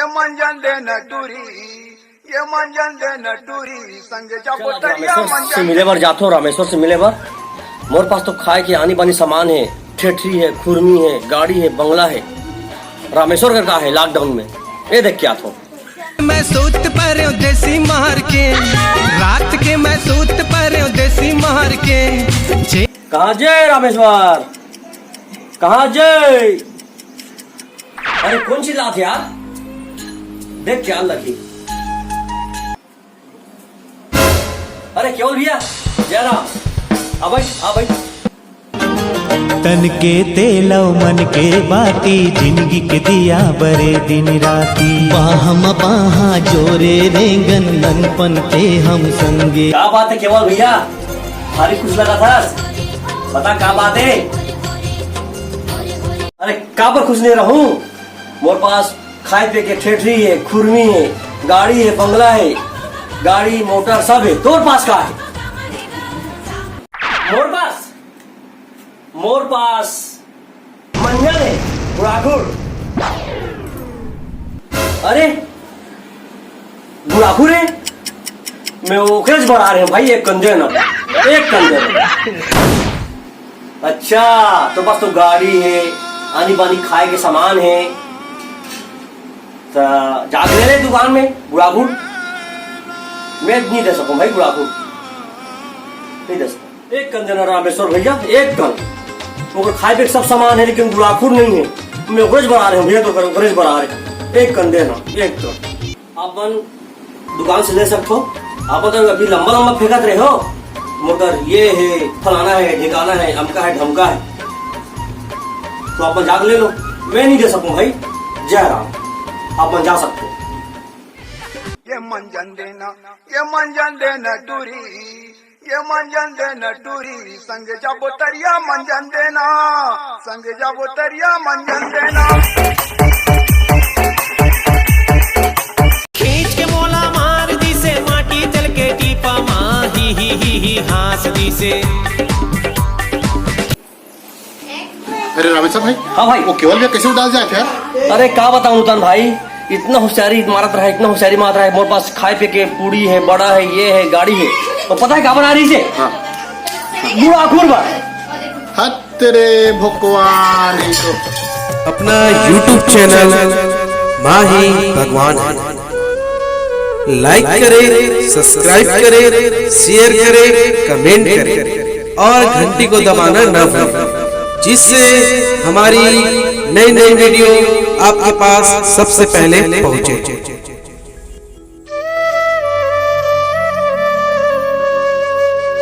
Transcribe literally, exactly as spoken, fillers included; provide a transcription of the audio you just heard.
ये मंजन दे न टूरी, ये मंजन दे न टूरी, संगे जाबो तरिया रामेश्वर से मिले बर जाथो, रामेश्वर से मिले बर। मोर पास तो खाए के आनी बानी सामान है, ठेठरी है, खुरमी है, गाड़ी है, बंगला है। रामेश्वर का का है लॉकडाउन में, ये देख के आथो। मैं सूत परे देसी मार के, रात के मैं सूत परे देसी मार के। कहाँ जे रामेश्वर, कहाँ जे? अरे कौन चिल्लात यार, देख क्या लगी। अरे केवल भैया, जयराम, आ भाई, आ भाई। तन के तेलव मन के बाती, जिंदगी के दिया बरे दिन राती। बाह म बाहा जोरे रेंगन, ननपन ते हम संगे। क्या बात है केवल भैया, भारी खुश लगा था। बता का बात है? अरे काबर खुश नहीं रहूं, मोर पास खाए पिए के ठेठरी है, खुरमी है, गाड़ी है, बंगला है, गाड़ी मोटर सब है। तोर पास का है? मोर पास, मोर पास मंजन है, गुड़ाखुर। अरे गुड़ाखुर है, मैं ओकरेच बर आ रहे हैं भाई, एक कन दे ना, एक कन दे ना। अच्छा, तो बस तो गाड़ी है, आनी बानी खाए के सामान है, तो जाके ले ले दुकान में गुड़ाखुर। मैं नहीं दे सकूं भाई गुड़ाखुर, नहीं दे सकूं। एक कन देना रामेश्वर भैया, एक कन। ओकर खाए पिए के सब सामान है, लेकिन गुड़ाखुर नहीं है। मैं ओकरेच बर आ रहे हैं भैया, तो ओकरेच बर आ रहे हैं। एक कन देना, एक कन। अपन दुकान से ले सकथो। अपन तो अभी लंबा लंबा फेंकत रहे हो, मगर ये है, फलाना है, ढिकाना है, अमका है, ढमका है, तो अपन जाके ले लो। मैं नहीं दे सकूं भाई। जय राम, अपन जा सकते हो। ये मंजन देना, ये मंजन देना टूरी, ये मंजन देना टूरी, संगे जाबो तरिया मंजन देना, संगे जाबो तरिया मंजन देना। खींच के मोला मार दिसे माटी चल के टीपा मा, ही ही ही ही हाँस दिसे। अरे रामेश्वर भाई। हाँ भाई। वो केवल भैया कैसे उदास जात हे यार? अरे का बताऊं नूतन भाई, इतना होशियारी मारत रहा, इतना होशियारी मारत रहा। मोर पास खाए पिए के पूड़ी है, बड़ा है, ये है, गाड़ी है, तो पता है का बना रही से? हाँ। गुड़ाखुर बा। हत तेरे भगवान ही तो। अपना YouTube चैनल माही भगवान है। लाइक करें, सब्सक्राइब करें, शेयर करें, कमेंट करें और घंटी को दबाना ना भूलें, जिससे हमारी नई नई वीडियो आपके पास सबसे पहले पहुंचे।